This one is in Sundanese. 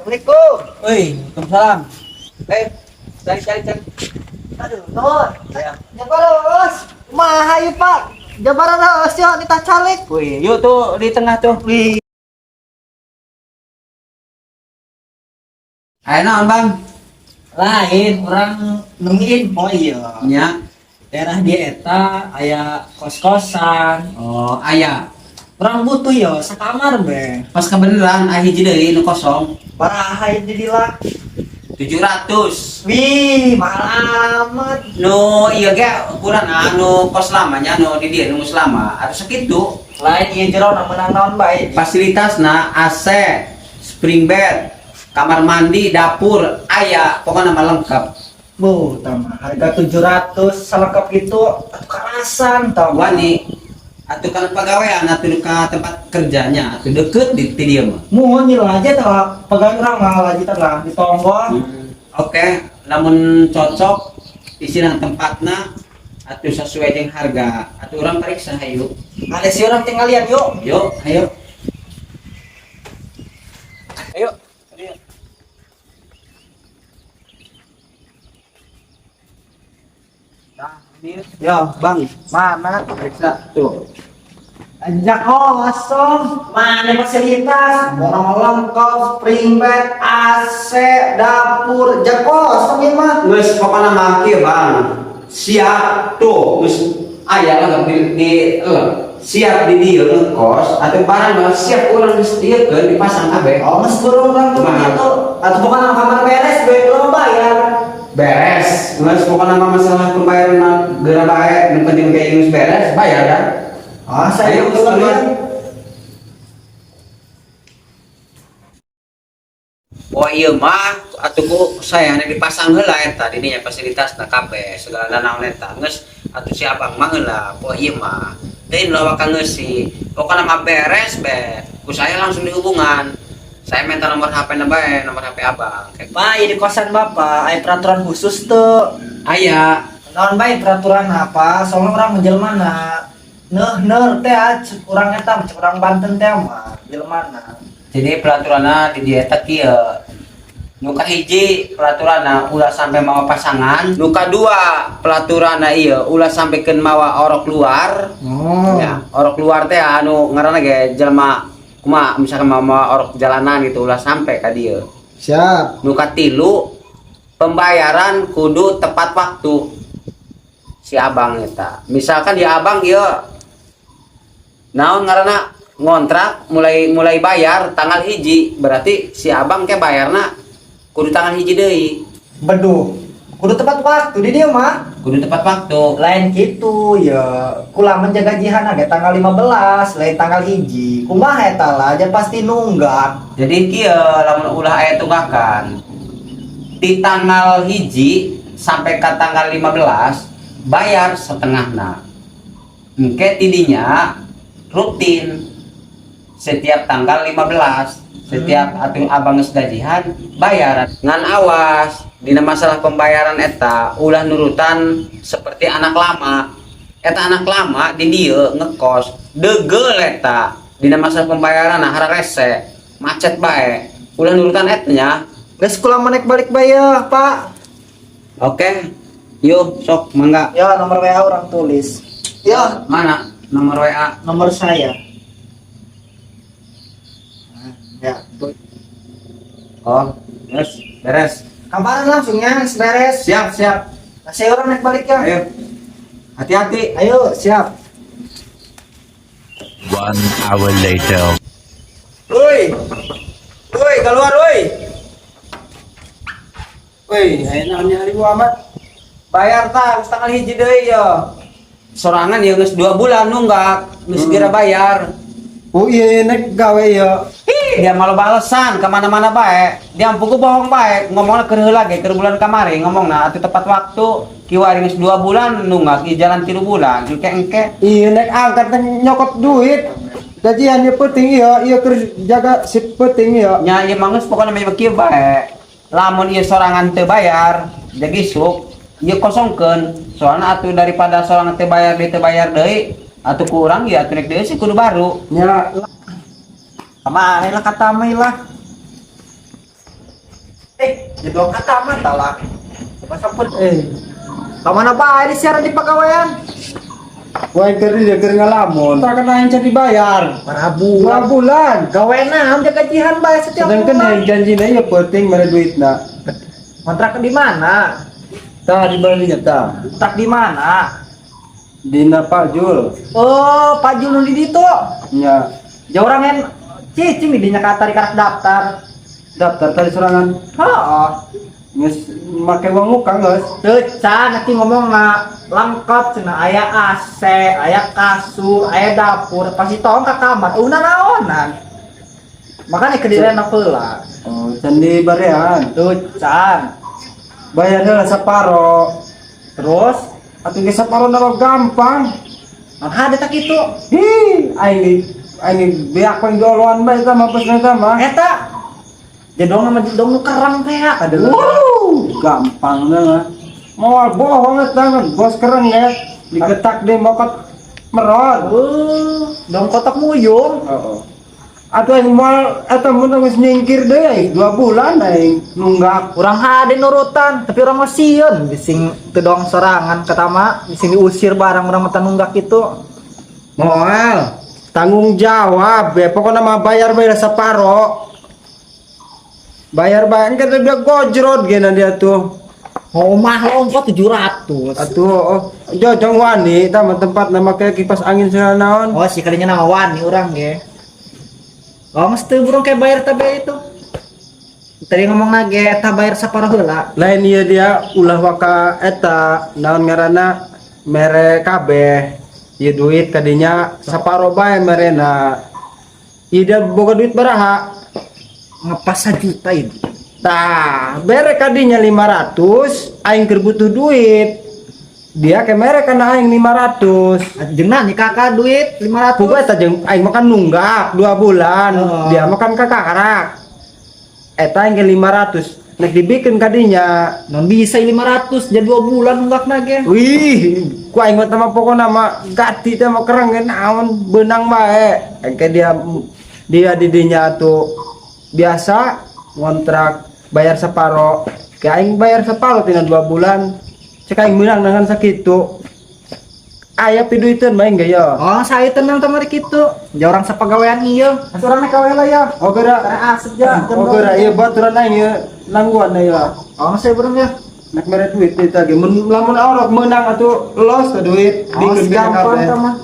Assalamualaikum. Woi, waalaikumsalam. Eh, cari cari cari. Aduh, nuhun. Ya. Jabara bos. Kumaha ieu, Pak? Jabara bos yo nitah calik. Wih, yuk tuh di tengah tuh. Wih. Ayo naon, Bang? Lain urang nemu info iya. Nya. Daerah dia eta aya kos-kosan. Oh, aya. Urang butuh yo sakamar be. Pas kebenaran aya hiji deui nu kosong. Baraha ieu didilah? 700. Wih, mahal amat. Nu iya ge ukuran anu kos lamanya nu di dieu nu geus lama atau segitu. Lain ieu jero meunang naon bae. Fasilitasna AC, spring bed, kamar mandi, dapur, aya, pokoknya mah lengkap. Bu, tama harga 700 selengkap gitu atuh karasan tau. Wani atuh kana pagawean atuh ka tempat kerjanya atuh deket di ti dieu mah. Mun nyilah aja tah pegawai urang mah lagi tah di tonggol. Oke, lamun cocok isina tempatna atuh sesuai jeung harga atuh urang periksa hayu. Ada si urang tinggalian yuk. Yuk, ayo. Ayo. Ayo. Nah, ini Yo, Bang, mana? Periksa tuh. Anjak kosong, mana fasilitas? Mau lengkap, spring bed, AC, dapur, jak kosong ya mah. Geus pokona mah kieu, Bang. Siap tuh, geus aya lah di siap di dieu ngekos atau barang mah siap urang geus diekeun dipasang kabeh. Oh, mas burung orang tuh Kumaha? gitu. Atau bukan kamar beres, gue belum bayar. Beres, geus pokona mah masalah pembayaran mah geura bae, nu penting kayak geus beres, bayar dah. Ah, saya Ayo, keluar keluar. ya. Wah iya mah atuh ku saya dipasang heula eta di dinya fasilitasna kabeh segala naon eta geus atuh si abang mah heula. Wah iya mah teuing ulah waka ngeusi, pokona mah beres be ku saya langsung dihubungan. Saya minta nomor HP na bae, nomor HP abang. Kayak Pak, ini kosan bapak, aya peraturan khusus tuh. Aya. Naon bae peraturan apa? Soalnya urang menjelmana. Neh ner teh ah, cek urang eta cek urang Banten teh mah jelmana. Jadi peraturanna di dieu eta kieu: nu kahiji peraturanna ulah sampai mawa pasangan, nu kadua peraturanna ieu ulah sampai mawa orok luar. Oh. Ya, orok luar teh anu ngaranna ge jelema kumaha, misalkan mawa orok jalanan gitu ulah sampai ka dieu. Siap. Nu katilu pembayaran kudu tepat waktu si abang eta. Misalkan ya abang ieu naon ngaranna ngontrak mulai mulai bayar tanggal 1, berarti si abang ke bayarna kudu tanggal 1 deui. Beduh. Kudu tepat waktu di dia mah. Kudu tepat waktu. Lain gitu ya. Kula menjaga jihan ada tanggal 15, lain tanggal 1. Kumaha eta lah, aja pasti nunggak. Jadi kieu, lamun ulah aya tunggakan di tanggal 1 sampai ke tanggal 15 bayar setengahna, engke tidinya rutin setiap tanggal 15 setiap atuh abang geus gajihan bayar. Ngan awas dina masalah pembayaran eta ulah nurutan seperti anak lama eta. Anak lama di dieu ngekos degel eta dina masalah pembayaran, nah rese macet bae. Ulah nurutan eta nya. Geus kula menek balik bae ya, Pak. Oke, yuk sok mangga. Ya, nomor WA urang tulis. Ya, Mana nomor WA? Nomor saya. Nah, ya. Oh, yes, beres. Kabaran langsungnya, beres. Siap, siap. Nah, saya urang naik balik ya. Ayo, hati-hati. Ayo, siap. 1 hour later. Woi, woi, keluar woi. Woi, ayo naonnya hari amat. Bayar tah, geus tanggal 1 deui yo. Sorangan ya geus 2 bulan nunggak, geus segera bayar. Oh iya, nek gawe ya. Ih, dia malu balesan kemana-mana bae. Dia ampuku bohong bae, ngomongna keur heula ge keur bulan kamari ngomongna atuh tepat waktu. Kiwari geus 2 bulan nunggak, ieu jalan 3 bulan. Engke-engke. Iya, nek angkat nek nyokot duit. Gajian ya penting iya, iya keur jaga si penting iya. Nya ieu mah geus pokona mah kieu bae. Lamun ieu sorangan teu bayar, jadi sok ieu kosongkeun. Soalna atuh daripada sorangan teu bayar deui teu bayar deui, atuh kurang ya atuh nek deui sih kudu baru. Nya. Kemana lah kata Mai lah. Jadi kata mah lah. Masa pun Eh, kamana bae di siaran di pagawean? Wah, keur dia keur ngalamun. Tak kena yang dibayar. Marabu. 2 bulan. Gawe naon dia gajian bae setiap Sedangkan bulan. yang janjinya ya penting mere duitna. Kontrak di mana? Tah di mana tah? Kontrak di mana? Dina Pak Jul. Oh, Pak Jul nu di ditu. Nya. Jauh orang en cicing di dinya kata di karak daftar. Daftar tadi sorangan. Heeh. Geus make uang muka geus. Teu can nanti ngomong na lengkap cenah, aya AC, aya kasur, aya dapur, pasti tong ka kamar. Una naonan. Makanya kedirian heula. Oh, can di barean. Teu can. Bayarnya lah separo. Terus Atuh geus separo nama gampang. nah ada tak itu. Hi, aing di aing di beak paling doloan bae eta mah pas eta mah. Eta jedong sama jedong nu kerang teh ya. Wow, gampang lah. Moal bohong eta mah, bos kereng ya. Diketak deh mokot merot. Oh, dong kotak muyung. Heeh. Atuh aing moal eta mun geus nyingkir deui aing 2 bulan aing nunggak. Urang hade nurutan, tapi urang mah sieun bising teu dong sorangan ketama, bising diusir barang urang mah nunggak itu. Moal tanggung jawab ya, pokoknya mah bayar bayar separo. Bayar bayar kan udah gojrot gena dia tuh. Oh, mah ongkos 700. Atuh oh, jojong wani tah mah tempat nama kayak kipas angin segala naon. Oh, si kalinya nama wani urang ge. Oh, mesti burung kayak bayar tabe itu. Tadi ngomong lagi eta bayar saparo heula. Lain ieu dia ulah waka eta naon ngaranna mere kabeh. Ieu duit kadinya saparo bae merena. Ieu dia boga duit baraha? Ngepas 1 juta itu. Tah, bere kadinya 500, aing keur butuh duit. Dia ke mere kana aing 500. Jeung nih kakak duit 500. Puguh eta jeung aing makan nunggak 2 bulan. Oh. Dia makan kakarak. Eta aing ke 500. Nek dibikin kadinya. Non bisa 500 jadi 2 bulan nunggak ge. Wih, ku aing mah mah pokona mah gati teh mah kereng ge naon beunang bae. Engke dia dia didinya tuh biasa ngontrak bayar separo. Ke aing bayar separo tina 2 bulan. Cek aing meunang dengan sakitu. Aya piduiteun mah aing ge ya. Oh, saya tenang tamari kitu. Ja urang sapagawean ieu. Asuh urang nek kawe lah ya. Oh geura. Karena asep ja. Oh geura ieu baturan aing ieu nangguan ya. Oh, saya burung ya. Nek mere duit eta ge mun lamun orok meunang atuh los ke duit Oh, bikeun gampang kabeh. tah mah.